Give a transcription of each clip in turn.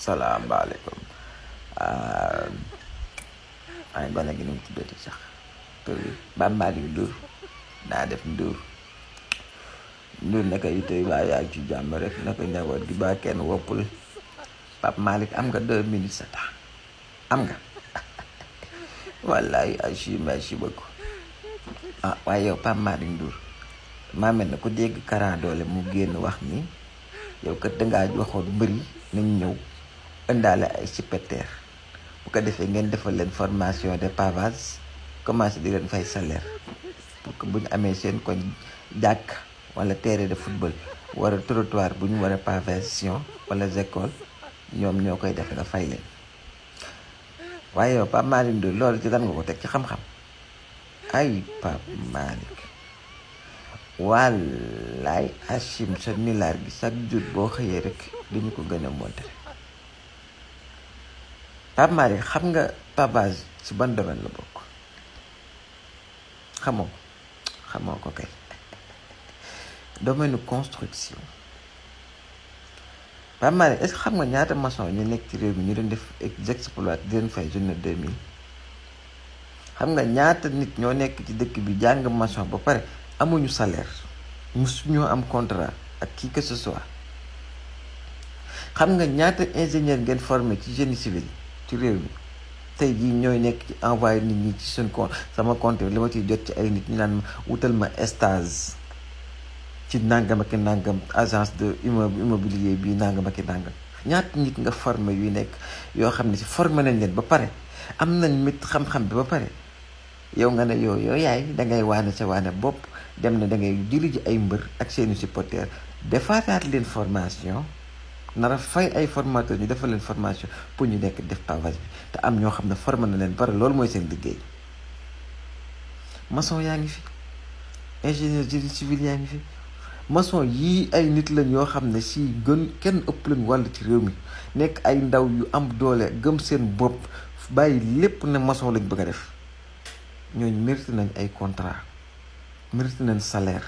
salaamaaleykum ay gone gi nu mu tuddati sax tur bi Bambaali Ndour naa def Ndour naka itay waa yaa ngi ci jàmm rek naka njaboot gi ba kenn woppul Pape Malick am nga 2 minutes sa temps am nga wallaay merci beaucoup waaye yow Pape Malick Ndour maa mel ne ku dégg Kara Dollé mu génn wax ni yow kat dangaa waxoon mbëri nañ ñëw indaale ay supporters bu ko defee ngeen defal leen formation de pavage commencé di leen fay salaire pour que bu ñu amee seen koñ jàkk wala terrain de football wala trottoir bu ñu war a pavation wala école ñoom ñoo koy def nga fay leen waaye yow Pape Malick Ndour loolu ci lan nga ko teg ci xam-xam ay Pape Malick wallaay Hachim sa nilaar gi chaque jour boo xëyee rek dañu ko gën a monter Pape Malick xam nga pavage ci ban domaine la bokk xamoo ko kay domaine construction Pape Malick est-ce que xam nga ñaata maçon ñu nekk ci réew mi ñu doon def exploit di leen fay journée 2000 xam nga ñaata nit ñoo nekk ci dëkk bi jàng maçon ba pare amuñu salaire musu ñoo am contrat ak qui que ce soit xam nga ñaata ingénieur ngeen formé ci génie civil ci réew mi tey jii ñooy nekk ci envoyé nit ñi ci seen compte sama compte li ma ciy jot ci ay nit ñu naan ma wutal ma stage ci nangam ak nangam agence de immobilier bi nangam ak nangam ñaata nit nga formé yu nekk yoo xam ne si formé nañ leen ba pare am nañ mit xam-xam bi ba pare yow nga ne yow yaay dangay waane sa waane bopp dem ne dangay jëli ji ay mbër ak seeni supporters defaataat leen formation nara fay ay formateurs ñu defal leen formation pour ñu nekk def pavage bi te am ñoo xam ne formé na leen pare loolu mooy seen liggéey maçon yaa ngi fi ingénieur génie civil yaa ngi fi maçon yii ay nit lañ yoo xam ne si gën kenn ëpp leen wàll ci réew mi nekk ay ndaw yu am doole gëm seen bopp bàyyi lépp ne maçon lañ bëgg a def ñooñu mérité nañ ay contrat mérité nañ salaire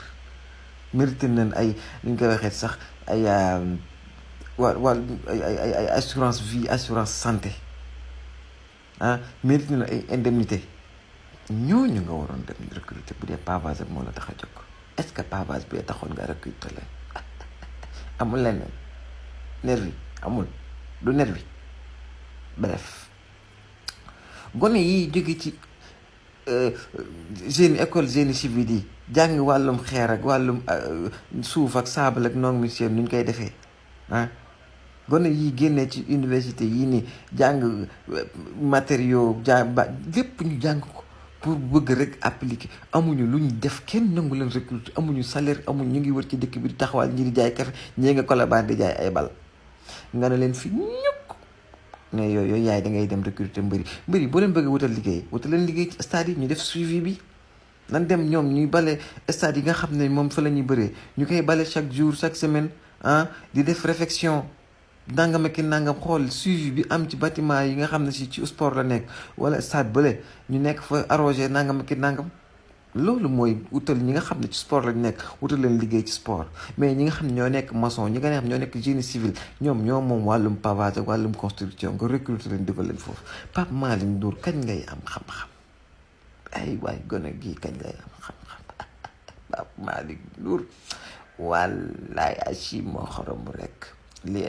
mérité nañ ay li ñu koy waxee sax ay ay assurance vie assurance santé mérité nañ ay indemnité ñooñu nga waroon dem recruter bu dee pavage moo la tax a jóg est-ce que pavage bi taxoon nga recruter leen amul leneen nervi amul du nervi bref gone yi jóge ci école génie civil yi jàng wàllum xeer ak wàllum suuf ak saabal ak noog monsieur nuñ koy defee gone yi génnee ci université yi ni jàng matériaux lépp ñu jàng ko pour bëgg rek appliquer amuñu lu ñu def kenn nangu leen recruter amuñu salaire amuñu ñu ngi wër ci dëkk bi di taxawal ñi di jaay kafe ñee nga Colobane di jaay ay bal nga ne leen fi ñukk ne yooyu yaay da ngay dem recruter mbëri boo leen bëgg wutal leen liggéey ci stade yi ñu def suivi bi nan dem ñoom ñuy bale stade yi nga xam ne moom fa la ñuy bëree ñu koy bale chaque jour chaque semaine di def réflexion nangam ak nangam xool suivi bi am ci bâtiment yi nga xam ne si ci sport la nekk wala stade bële ñu nekk fa arrosé nangam ak nangam loolu mooy wutal ñi nga xam ne ci sport lañ nekk wutal leen liggéey ci sport mais ñi nga xam ne ñoo nekk maçon ñi nga xam ne ñoo nekk génie civil ñoom moom wàllum pavage ak wàllum construction nga recruter leen dugal leen foofu Pape Malick Ndour kañ ngay am xam-xam ay waay gone gii kañ ngay am xam-xam Pape Malick Ndour wallaay achi moo xorom rek li